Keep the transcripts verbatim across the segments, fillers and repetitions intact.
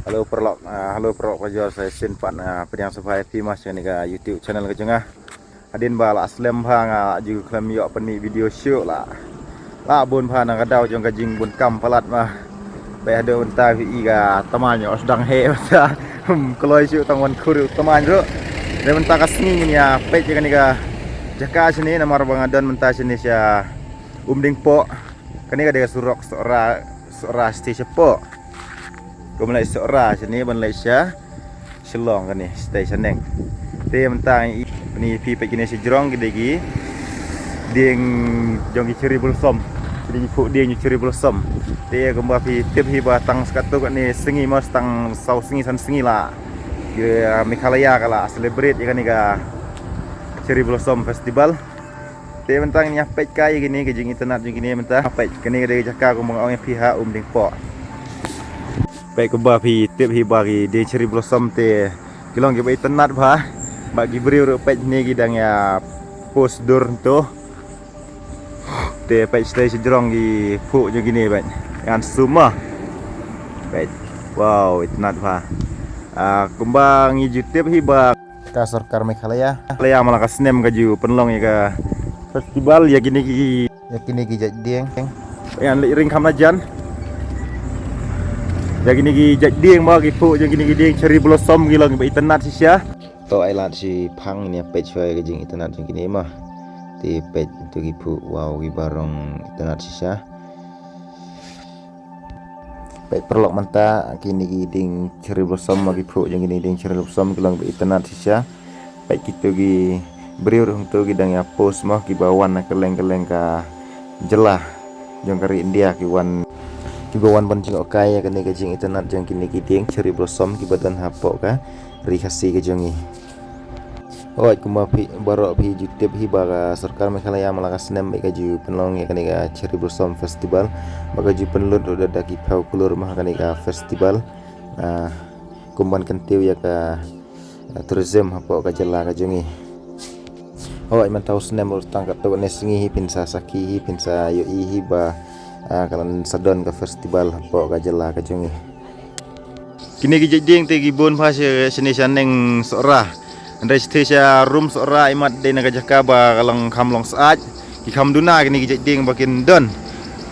Hello paralok, ah, hello paralok, ka jor sa shisien pat, ah, pdiang sngewbha ïa phi ma sha kane ka YouTube channel ka jong nga. Hadien ba la slem bha nga la ju khlem ïoh pynmih video shuh la. La bun bha na ka daw jong ka jingbun kam palat ma. Ba haduh mynta phi i ka tamain ïoh sdang heh mynta. Hmm, kloi shuh tang wan khur ïoh tamain ruh. Dei mynta ka sngi ngin ïa peit ïa kane ka jaka shane namar ba nga don mynta shane sha Umdingpoh. Kane ka dei ka surok Sohra, Sohra sha Poh. Kum leit Sohra shane ban leit sha Shillong kane sha Shaneng. Te mynta ngi pyni phi peit kine sha jrong ki dei ki dieng jong ki cherry blossom. Ki dei ki phuh dieng cherry blossom. Te kumba phi tip hi ba tang sa katto katne sngi ma, tang saw sngi san sngi la, ki, ah, Meghalaya ka la celebrate ïa kane ka cherry blossom festival. Te mynta ngin ïa peit kai ïa kine ka jingitynnad jong kine mynta. Peit kane ka dei ka jaka kumba nga ong ïa phi ha Umdingpoh. Peit kumba phi tip hi ba ki dieng cherry blossom te ki long kiba itynnad bha. Ba ki briew ruh peit ne ki dang ïa post dur hangto. Te peit shatei sha jrong ki phuh jong kine peit. Ngan zoom ma. Peit. Wow, itynnad bha. Ah, kumba ngi ju tip hi ba ka sorkar Meghalaya, Meghalaya man la ka snem ka ju pynlong ïa ka festival ïa kine ki, ïa kine ki jait dieng. Ïa leit ring kham na jan. Ïa kine ki jait dieng ma, ki phuh jong kine ki dieng cherry blossom ki long ba itynnad shisha. To ai lad shi phang ne peit shuwa ïa ka jingitynnad jong kine ma. Te peit to ki phuh, wow, ki ba rong itynnad shisha. Peit paralok mynta kine ki dieng cherry blossom ma, ki phuh jong kine ki dieng cherry blossom ki long ba itynnad shisha. Peit kito ki briew ruh hangto ki dang ïa post ma, kiba wan na kylleng kylleng ka jylla jong ka ri India ki wan, kiba wan ban jngohkai ïa kane ka jingitynnad jong kine ki dieng cherry blossom kiba don hapoh ka ri Khasi ka jong ngi. Hooid, kumba phi baroh phi ju tip hi ba ka sorkar Meghalaya man la ka snem bad ka ju pynlong ïa kane ka Cherry Blossom Festival, ba ka ju pynlut ruh da, da ki phew klur ma ha kane ka festival. Ah, kum ban kyntiew ïa ka, ah, tourism hapoh ka jylla ka jong ngi. Hooid, mynta u snem ruh tang katto katne sngi hi phin sa sakhi hi, phin sa ïohi hi ba, ah, ka la sa don ka festival hapoh ka jylla ka jong ngi. Kine ki jait dieng te ki bun bha sha, shane sha neng Sohra. Hynrei shatei sha rum Sohra imat dei na ka jaka ba ka long kham long syaid. Ki kham duna kine ki jait dieng ba kin don.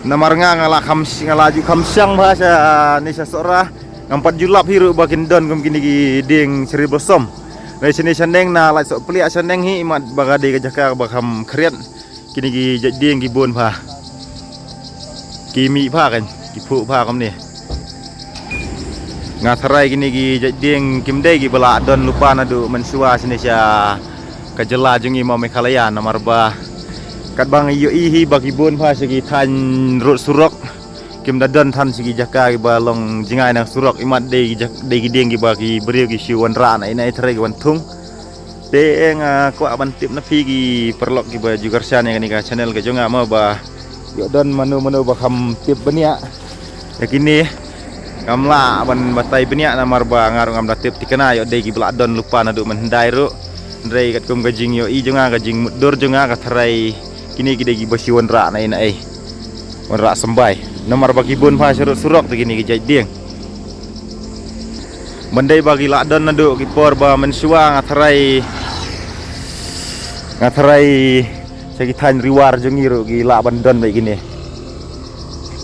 Namar nga nga la kham, nga la ju kham shang bha shane sha Sohra. Ngam pat ju lap hi ruh ba kin don kum kine ki dieng Cherry Blossom. Hynrei shane sha neng na Laisoh Pliah sha neng hi imat ba ka dei ka jaka ba kham khriat. Kine ki jait dieng ki bun bha. Ki mih bha kan, ki phuh bha kumne. Nga tharai kine ki jait dieng kim dei kiba la don lypa naduh mynshuwa shane sha ka jylla jong ngi ma Meghalaya namar ba katba ngi ïohi hi ba ki bun bha sha ki thaiñ rud surok. Kim da don than sha ki jaka kiba long jngai na surok imat dei ki jak-, dei ki dieng kiba ki briew ki shu wanrah na ina i tharai ki wan thung. Te nga kwah ban tip na phi ki paralok kiba ju kyrshan ïa kane ka channel ka jong nga ma ba ïoh don mano mano ba kham tip bniah ïa kine. Ngam lah ban batai bniah namar ba nga ruh ngam da tip thikna, ïoh dei kiba la don lypa naduh mynhyndai ruh. Hynrei katkum ka jingïohi jong nga, ka jingmutdur jong nga, ka tharai kine ki dei kiba shu wanrah na ina ei. Wanrah symbai. Namar ba ki bun bha sha rud surok te kine ki jait dieng. Ban dei ba ki la don naduh ki por ba mynshuwa nga tharai, nga tharai sha ki thaiñ Riwar jong ngi ruh ki lah ban don bad kine.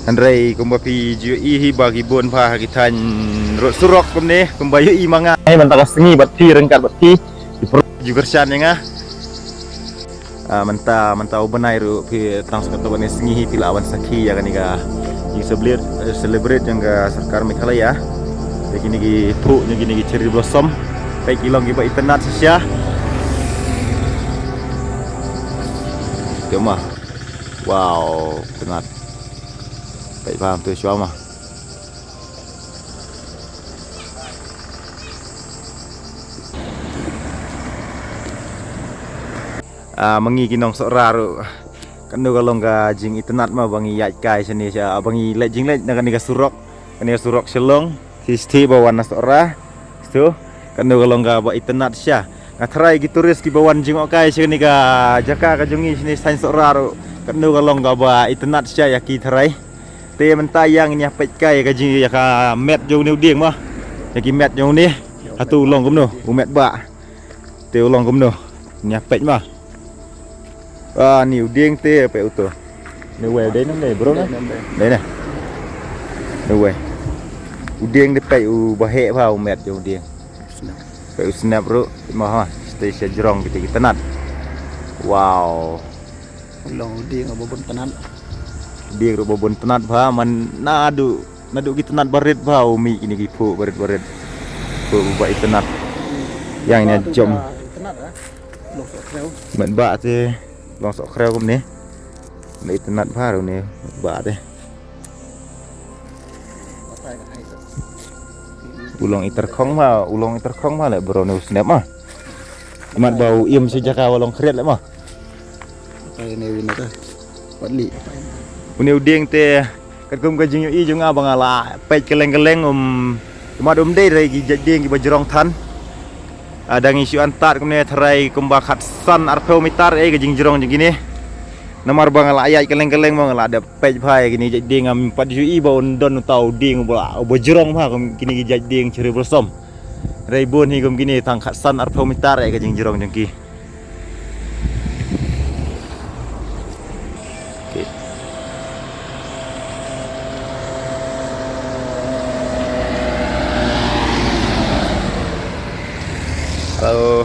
Hynrei kumba phi ju ïohi hi ba ki bun bha ha ki thaiñ rud surok kumne, kumba ïohi ma nga. Ai mynta ka sngi bad phi, ryngkat bad phi. Ki paralok ju kyrshan ïa nga. Ah, mynta, mynta u bnai ruh phi tang sa katto katne sngi hi phi lah ban sakhi ïa kane ka jing celebrate, eh, celebrate jong ka sorkar Meghalaya. Ïa kine ki phuh, ïa kine ki cherry blossom. Peit ki long kiba itynnad shisha. Tengok ma. Wow, itynnad. Peit bha to shuwa ma. Ah, ma ngi ki nong Sohra ruh. Katno ka long ka jingitynnad ma ba ngi ïaid kai shane sha, ba ngi leit jingleit na kane ka surok. Kane ka surok Shillong. Shisha ba wan na Sohra. Shisha. Katno ka long kaba itynnad shisha. Nga tharai ki tourist kiba wan jngohkai sha kane ka jaka ka jong ngi shane thaiñ Sohra ruh. Katno ka long kaba itynnad shisha ïa ki tharai. Te mynta ïa ngin ïa peit kai ka jing ïa ka met jong une u dieng ma. Ïa ki met jong u ne. Hato u long kumno, u met ba. Te u long kumno. Nia peit ma. Ah, ni u dieng te peit uto. Ni wei dei nang dei bro na. Dei na. Ni wei. U dieng te peit u ba heh bha u met jong u dieng. Peit u snap ruh ma ha. Stay sha jrong kita ki tnat. Wow. Long u dieng ba bun tnat. Dieng ruh ba bun tnat bha man naduh naduh ki tnat barit bha u mih kine ki phuh barit barit. Phuh ba i tnat. Yang ina jom. Tnat ah. Long soh khrew. Met ba te long soh khrew kumne. Ba i tnat bha ruh ne met ba te. U long i tyrkhong ma, u long i tyrkhong ma le bro ne u snap ma. Mat ba u im shi jaka ba long khriat le ma. Apai ne win ka. Wat li apai. Une u dieng te katkum ka jingïohi jong nga ba nga la peit kylleng kylleng um. Mat um dei re ki jait dieng kiba jrong than. Ah, dang ïa shu antad kumne tharai kumba khatsan arphew mitar eh ka jingjrong jong kine. Namar ba nga la ïaid kylleng kylleng ba nga la dep peit bha ïa kine jait dieng ngam pat ju i ba un don uta u dieng uba uba jrong bha kum kine ki jait dieng cherry blossom. Rai bun hi kum kine tang khatsan arphew mitar eh ka jingjrong jong ki. Okay. Hello.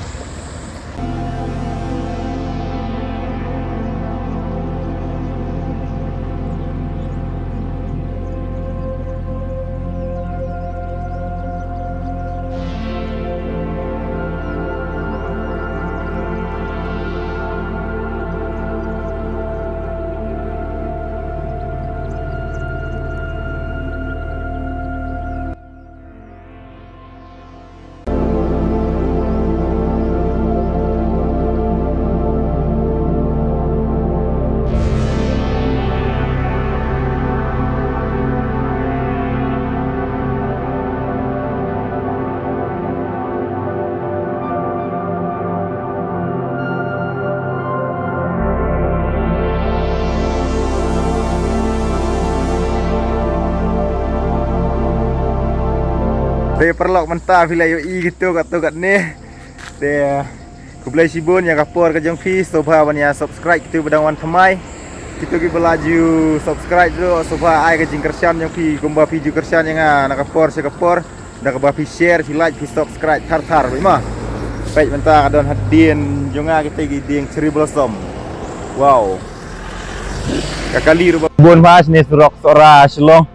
Te paralok mynta phi la ïohi kito katto katne. Te khublei shibun ïa ka por ka jong phi, sngewbha ban ïa subscribe kito ba dang wan thymmai. Kito kiba la ju subscribe ruh sngewbha ai ka jingkyrshan jong phi kumba phi ju kyrshan ïa nga na ka por sha ka por. Da kaba phi share, phi like, phi subscribe thar thar beit ma. Peit mynta ka don hadien jong nga kita ki dieng cherry blossom. Wow. Ka kali ruh ba bun bha shane surok Sohra Shillong.